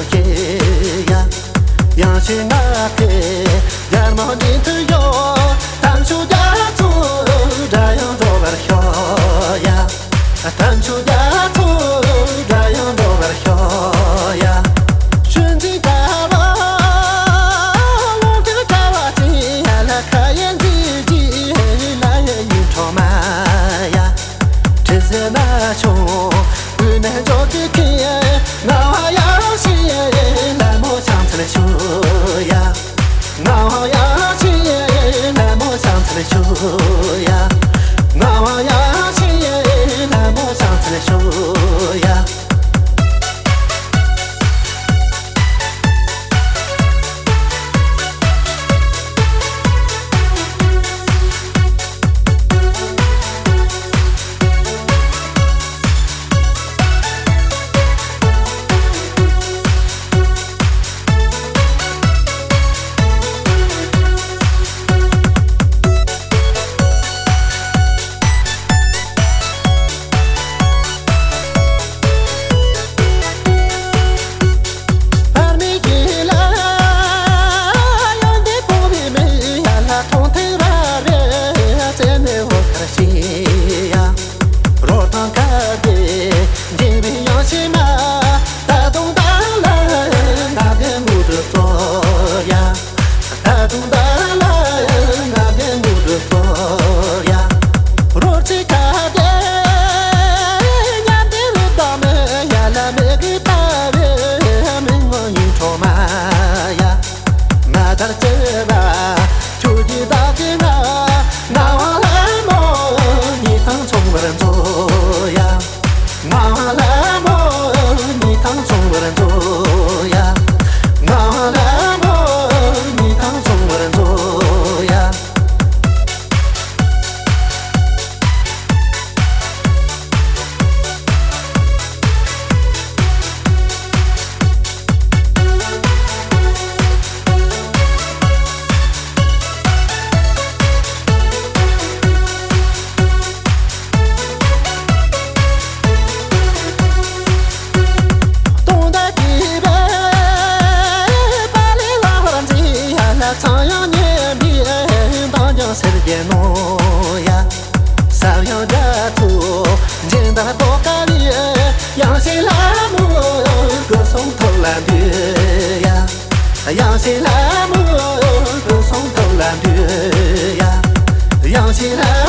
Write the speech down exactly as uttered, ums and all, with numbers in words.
ཡ། ཡང་ཞིག་ང་ཕེབས་ཡར་མོ་འདི་དུ་ཡོང་། དམ་ཆོས་རྒྱ་མཚོ་སྒྲ་ཡང་སྒྲོག་པར་ཤོག་ཡ། དམ་ཆོས་རྒྱ་མཚོ་སྒྲ་ཡང་སྒྲོག་པར་ཤོག་ཡ། ཆོས་འཛིན་དགའ་བ་ལུང་དུ་བཀྲ་བ་ཅན། ཡ་ལ་ཁ་ཡེ་འཛིན་གྱི་ལ་ཡེ་ཡུལ་འཕྲོག་མ་ཡ། དྲི་ཟའི་ན་ཆུང་དབུས་ནས་འཇོག་གི་ཁྱེད། ངག་དབང་ཡང་ཞིག་ལད་མོ་ཕྱག་འཚལ་ཞུ་ཡ། ངག་དབང་ཡང་ཞིག་ལད་མོ་ཕྱག་འཚལ་ཞུ་ཡ། ངག་དབང་ཡང་ཞིག་ལད་མོ་ཕྱག་འཚལ་ཞུ་ཡ། བར་མའི་རྒྱུད་ལ་ཡོན་ཏན་སྤོང་བའི་མི། ཡ་ལ་མཐོང་ཐོས་རབ་རིབ་བཙལ་ནས་འོད་དཀར་ཕྱེ་ཡ། རོ་ཐང་ཁ་བདེ་འཇིགས་པའི་ཡང་ཕྱི་མ། ད་དུང་ད་ལ་ང་དེ་མུ་དུ་སྩོལ་ཡ། ད་དུང་ད་ལ་ང་དེ་མུ་དུ་སྩོལ་ཡ། རོ་ཚིག་ཁ་བདེ་ཉམས་ལྡན་རི་དྭགས་མི། ཡ་ལ་མི་གི་ལྟ་བའི་མི་ངོ་ཡིན་འཕྲོག་མ་ཡ། མ་དར་ལྕེ་བ་ཁྱོད་ཀྱི་བདག་གི་ང་། ངག་དབང་ལྷ་མོ་ཉི་ཐང་མཚུངས་པར་མཛོད་ཡ། ངག་དབང་ལྷ་མོ་ཉི་ཐང་མཚུངས་པར་མཛོད་ཡ། ངག་དབང་ལྷ་མོ་ཉི་ཐང་མཚུངས་པར་མཛོད་ཡ། སྟོང་དང་བརྒྱད་པའི་པ་ལི་ལ་བར་འཛིན། ཡ་ལ་ཚངས་དབྱངས་སྙན་པའི་གདངས་ཀྱང་སེར་གྱི་ནོ་ཡ། ས་ཡང་རྒྱ་མཚོ་འཇིག་མཐར་རྟོགས་དཀའ་བའི། ཡང་ཞིག་ལྷ་མོ་སྐུ་གསུང་ཐུགས་ལ་འདུད་ཡ། ཡང་ཞིག་ལྷ་མོ་སྐུ་གསུང་ཐུགས་ལ་འདུད་ཡ། ཡང་ཞིག་ལྷ།